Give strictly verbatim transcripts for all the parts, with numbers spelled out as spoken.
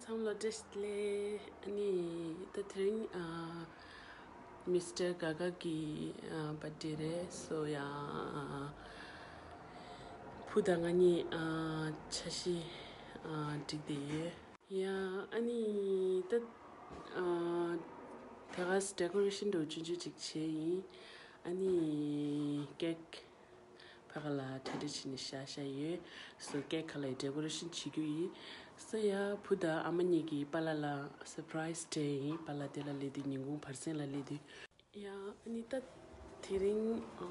ཚང་མ་ལ་བཀྲ་ཤིས་བདེ་ལེགས། ཨ་ནི་ད་དེ་རིང་ཨ་མི་སི་ཊར་ག་ག་གི་ཨ་བར་ཌེ་རེད། སོ་ཡ་བུ་དང་ང་གཉིས་ཨ་འཆར་གཞི་ཨ་སྒྲིག་བསྡད་ཡོད། ཡ་ཨ་ནི་ད་ཨ་དེ་ག་ཌེ་ཀོ་རེ་ཤན་འདྲ་བོ་ཆུང་ཆུང་ཅིག་བྱས་ཡིན། ཨ་ནི་ཀེག་ཕ་ག་ལ་གྲ་སྒྲིག་བྱས་ནས་བཞག་བཞག་ཡོད། སོ་ཀེག་ཁ་ལ་ཡི་ཌེ་ཀོ་རེ་ཤན་བྱེད་རྒྱུ་ཡིན། སོ་ཡ་བུ་དང་ཨ་མ་གཉིས་ཀྱིས་པཱ་ལགས་ལ་སར་པ་རའི་སི་སྤྲད་ཡིན། པཱ་ལགས་དེ་ལ་སླེབས་དུས་ཉིན་གུང་བར་གསེང་ལ་སླེབས་དུས། ཡ་ཨ་ནི་ད་དེ་རིང་ཨ་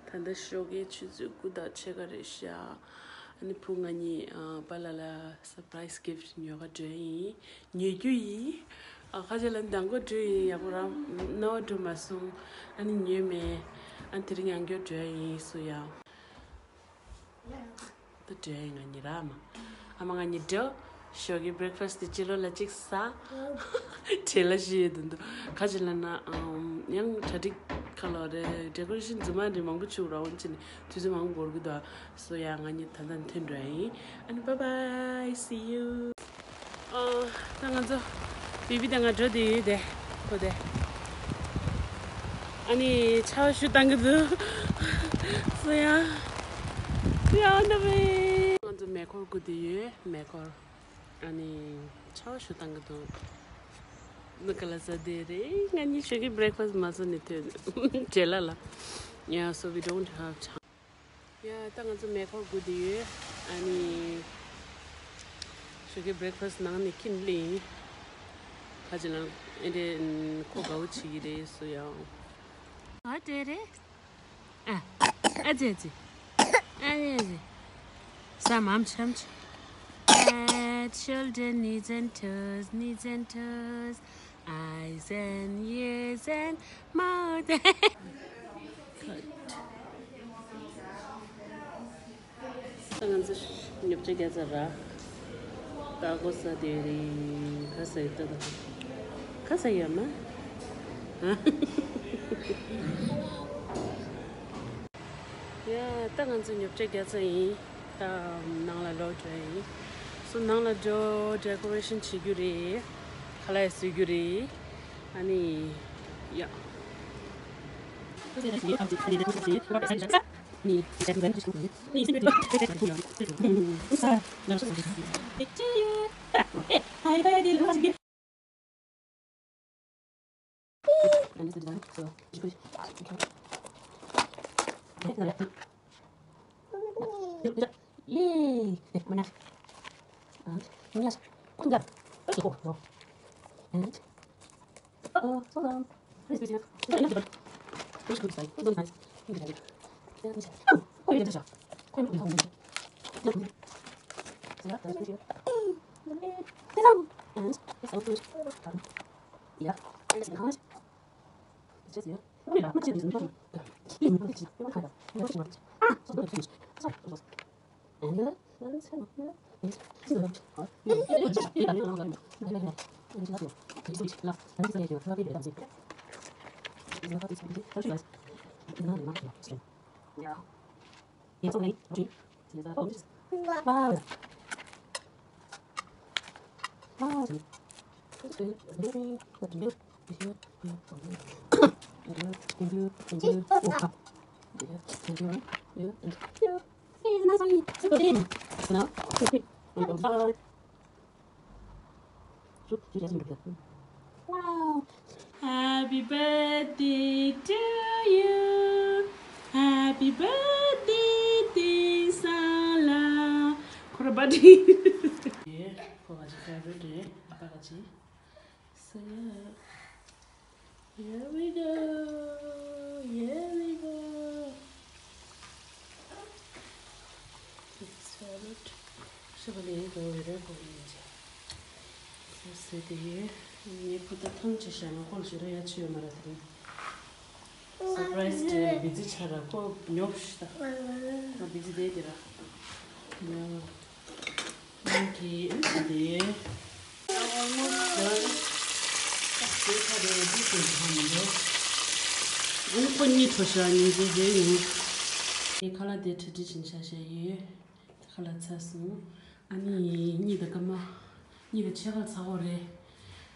ད་ལྟ་ཞོགས་ཀའི་ཆུ་ཚོད་དགུ་དང་ཕྱེད་ཀ་རེད་ཤག་ཨ་ནི་བུ་ང་གཉིས་ཨ་པཱ་ལགས་ལ་སར་པ་རའི་སི་གིཕ་ཊི་ཉོ་ག་འགྲོ་ཡིན། ཉོ་རྒྱུ་ཡིན། ཨ་ཁ་ཅིག་ལ་མདང་དགོང་འགྲོ་ཡིན། ཡག་པོ་རང་རྣ་བ་འགྲོ་མ་སོང་། ཨ་ནི་ཉོས་མེད། ཨ་ནི་དེ་རིང་ཡང་བསྐྱར་འགྲོ་ཡིན། སོ་ཡ། ད་འགྲོ་ཡིན་ང་གཉིས་ར་མ། ཨ་མ་ང་གཉིས་འགྲོ། ཞོགས་ཀའི་བྷི་རེག་ཕ་སི་ཊི་དེ་ཕྱི་ལོགས་ལ་གཅིག་ཟ། བྲེལ་ལ་ཞིག་ཡོད་དུ་འདུག་ཁ་ཅིག་ལ་ན་ཨམ་ཡང་གྲ་སྒྲིག་ཁ་ལོ་རེད། ཌེ་ཀོ་རེ་ཤན་རྫུན་མ་རེད། མང་པོ་བྱུག་ར་འོན་ཅི་ནས་དུས་ཚོད་མང་པོ་འགོར་གི་འདུག་སོ་ཡ་ང་གཉིས་ད་ལྟ་འཐེན་འགྲོ་ཡིན། ཨ་ནི་bye bye, see you. ཨ་ད་ང་ཚོ་བི་བི་དང་ང་འགྲོ་དེ་ཡོད་དེ་ཁོ་དེ། ཨ་ནི་ཆར་པ་ཞུ་བཏང་གི་འདུག་སོ་ཡ། ཡ་ན་བེ། ང་ཚོ་མེ་འཁོར་སྒུག་དེ་ཡོད། མེ་འཁོར། ཨ་ནི་ཆར་པ་ཞུ་བཏང་གི་འདུག་ནི་ག་ལ་ཟ་དེ་རེད། ང་གཉིས་ཞོགས་ཀའི་བྷི་རེག་ཕ་སི་ཊི་མ་ཟ་ནས་ཐོན་བྲེལ་ལ་ལ། Yeah, so we don't have time. ཡ་ད་ང་ཚོ་མེ་འཁོར་སྒུག་དེ་ཡོད། ཨ་ནི་ཞོགས་ཀའི་བྷི་རེག་ཕ་སི་ཊི་ནང་ནས་ཁྱིམ་སླེབས་ཡིན། ཁ་ཅིག་ལ་ཨེ་འདྲས་ཁོ་དགའ་བོ་བྱེད་ཀྱི་རེད་སོ་ཡ། ཨ་དེ་རེད། ཨ་ཨ་ཙི་ཨ་ཙི། ཨ་ཙི་ཨ་ཙི། ས་མམ་ཆམ་ཆ། Children, knees and toes, knees and toes, eyes and ears and mouth and ད་ང་ཚོ་ཉོ་ཆ་རྒྱག་ཚར་ར། ད་གོ་ས་དེ་རིང་ཁ་ས་ཡོད་ད། ཁ་ས་ཡོད་མ། ཡ་ད་ང་ཚོ་ཉོ་ཆ་རྒྱག་ཚར་ཡིན། ད་ནང་ལ་ལོག་འགྲོ་ཡིན། སོ་ནང་ལ་འགྲོ་ཌེ་ཀོ་རེ་ཤན་བྱེད་རྒྱུ་རེད། ཁ་ལག་བཟོ་རྒྱུ་རེད། ཨ་ནི་ཡ། Yay! Mana. And yes, kunga. Let's go. And uh-oh, hold on. Please, please, please. Let's go. Let's go. Let's go. Let's go. Oh, oh, yeah, that's a. Quite a bit of. And it's all good. Yeah. And it's hot. Wow. Happy birthday to you. Happy birthday, dear Sala. ཁོ་ར་བར་ཌེ། ཁོ་ག་ཅི་ཕེ་ཝ་རི་ཊི་རེད། ཨ་ཕ་ག་ཅི། So yeah. Here we go. Here we go. It's favorite. ཤ་བ་ལེན་གོ་རེ་རེ་གོ་ཡིན་ཅེ། སོ་སོ་དེ་ཡོད། ངའི་བུ་ད་ཐང་ཆད་ཤག་ང་ཁོ་ལ་ཞུ་རོགས་ཡ་ཆུ་ཡོད་མ་ར་དེ་རིང་། སར་པ་རའི་སི་ཌེ་ལ་བི་ཛི་ཆགས་ར་ཁོ་ཉོབ་ཤི་ད། ང་བི་ཛི་དེ་དེ་ར། ཡ། ང་གི་ཨེ་ཙི་དེ། Almost done. དེ་ཁ་དེ་དེ་དེ་ཁ་མི་འདུག་ཨ་ནི་ཁོ་གཉིད་ཁྲོ་ཤག་ཉིན་གཅིག་དེ་ཡིན། དེ་ཁ་ལག་དེ་ཁྲིད་ཁྲིད་བྱིན་ཤག་ཤག་ཡོད། དེ་ཁ་ལག་ཚར་སོང་། ཨ་ནི་གཉིད་ད་སྐར་མ། གཉིད་ལ་ཆེ་ཁ་ཚ་བོ་རེད།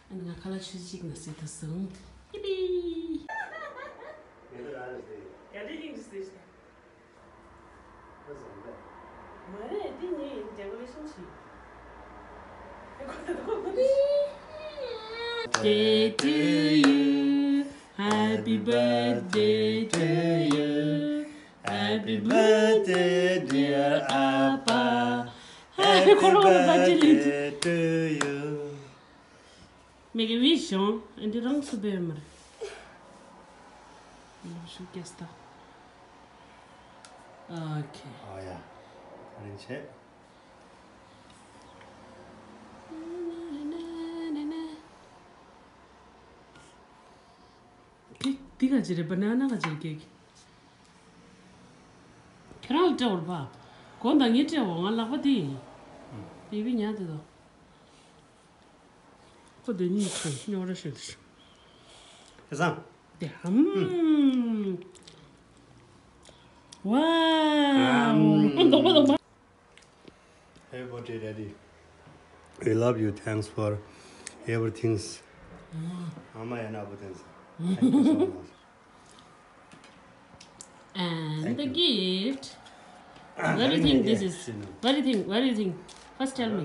ཨ་ནི་ང་ཁ་ལག་ཆུ་ཚོད་གཅིག་ན་ཟེར་དུ་སོང་། ཡི་པི། ཡ་དེ་ཡིན་ཟེར། མ་རེད། འདི་ངའི་decoration་བྱས། Birthday to you. Happy birthday to you. Happy birthday, dear Appa. Happy birthday to you. Make a wish, Sean. And the wrong super. Should guess that. Okay. Oh, yeah. Arrange it. འདི་འདི་ག་ཅི་རེད། banana་ག་ཅི་རེད། ཁྱེད་རང་ལ་སྤྲད་འོར་པ། གོང་དང་ངས་སྤྲད་འོ། ང་ལག་པ་འདི་ཡིན། བི་བི་ཉལ་དེ་དོ། ཁོ་དེ་གཉིས་ཁོ་རྙོག་ར་ཤོད་དུ་ཤོད། ཁ་སང་། དེ་ཧམ། ཝའོ། ཨམ། འདོགས་པ་འདོགས་པ། Happy birthday, Daddy. We love you. Thanks for everything. ཨ་མ་ཡ་ན་བུ་ཏན་ས། Thank you so much. And the gift. What do you think this is? What do you think? What do you think? First tell me.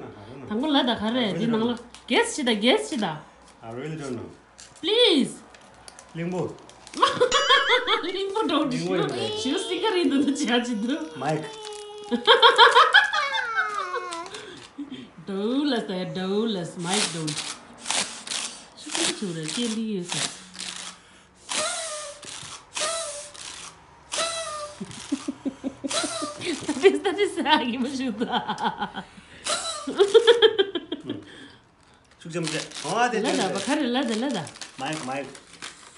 དང་པོ་ལ་ད་ག་རེ་འདི་ནང་ལ་guess་བྱེད་ད། guess་བྱེད་ད། I really don't know. Please. གླིང་བུ། གླིང་བུ་འགྲོ་གླིང་བུ་ཡིན་པས། ཞུ་སི་ཀ་རིང་དུ་འདུ་བྱ་ཅི་འདུག Mike. Douglas ད་Douglas Mike Douglas. ཤུ་ཀ་ཆུ་རེ་ཀེན་ཌི་ཡོད་ས། ད་དེ་ད་དེ་ས་གི་མ་ཞུ་ད། ཤུགས་ཆེན་པོ་བྱས། ཨ་དེ་ལ་ད་བ་ག་རེ་ལ་ད་ལ་ད། Mike Mike.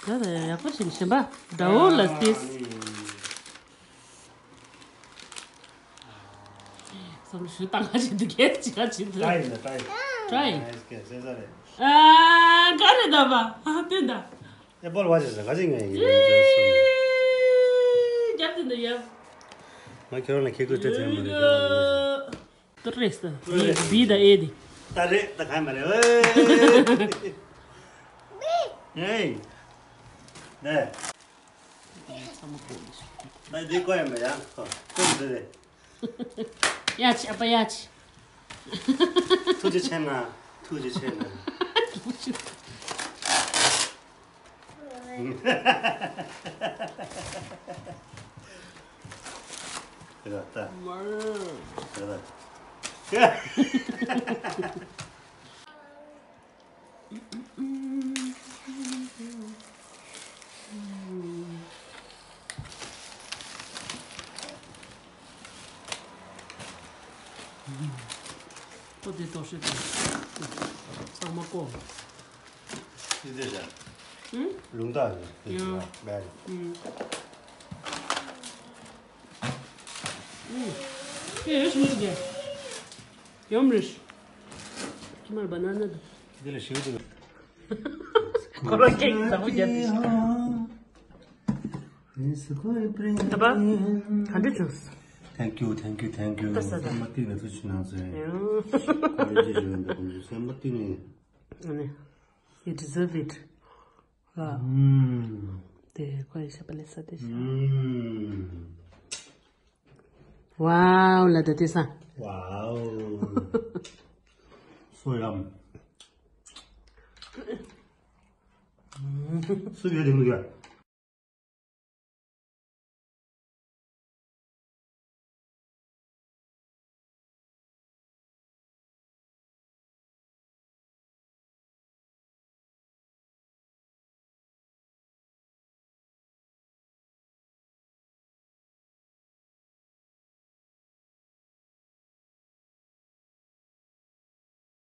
ལ་ད་ཡག་པོ་བྱས་ནས་ཞེན་པ་འདྲ་བོ་ལ་ཏིས། བསམ་བློ་ཞུ་བཏང་ག་བྱེད་འདུག་གས་ཅི་ག་བྱེད་འདུག Try ཡིན་ད། Try. Try. Nice guess. ཨེ་ས་རེད། ཨ་ག་རེ་ད་བ། ཨ་དེ་ད། ཨེ་པོལ་བ་ཞེས་ས་ག་ཅིག་ངས་ཡིན། རྒྱབ་དེ་ད་ཡབ། ང་ཁྱེད་རང་ལ་ཁེ་ཁོས་སྤྲད་ཐེངས་མ་རེད། ཁྱེད་རང་ལ། ཏུ་རེས་ཏུ། བི་ད་ཨེ་དི། ད་རེད་ད་གང་མ་རེད། ཨེ། ནས། ད་འདི་ཀོ་ཡ་མ་ཡ། ཀོ་ཀོ་འདི་རེད། ཡ་ཆི་ཨ་པ་ཡ་ཆི། ཐུགས་རྗེ་ཆེ་ན། ཐུགས་རྗེ་ཆེ་ན། ར་ད། མར། ར་ད། ཁོ་དེ་ཏོག་ཤོད་དང་། ཚང་མ་ཀོ། ཅི་དེ་བྱ། ཨུ། ལུང་རྟགས་རེད། ཡང་། བལ། ཨུ། ཨུ། ཁྱོད་ཡོད་ཤི་མི་དགེ། ཡོམ་རེད། ཁྱི་མར་བ་ན་ན་དང་། དེ་ལ་ཞིག་དུ། ཁོ་རང་ཀེག་དང་པོ་བརྒྱབ་དེ་ཤི། ད་པ། ག་འདྲ་བྱུང་། Thank you, thank you, thank you. ད་ས་ད། སེམས་པ་གཏིང་ནས་ཐུགས་རྗེ་གནང་ཚེ། ཡང་། ཁོ་རེ་ཅི་ཞུ་འདུག་ཁོང་ཚོ་སེམས་པ་གཏིང་ནས། ཨ་ནི། You deserve it. ལ། ཨུམ། དེ་ཁོ་ཡི་ཤ་པ་ལེ་ས་དེ་ཤ། ཨུམ། Wow ལ་ད་དེ་ས། Wow. So yum. སུ་ཡོད་དེ་མི་དགོས།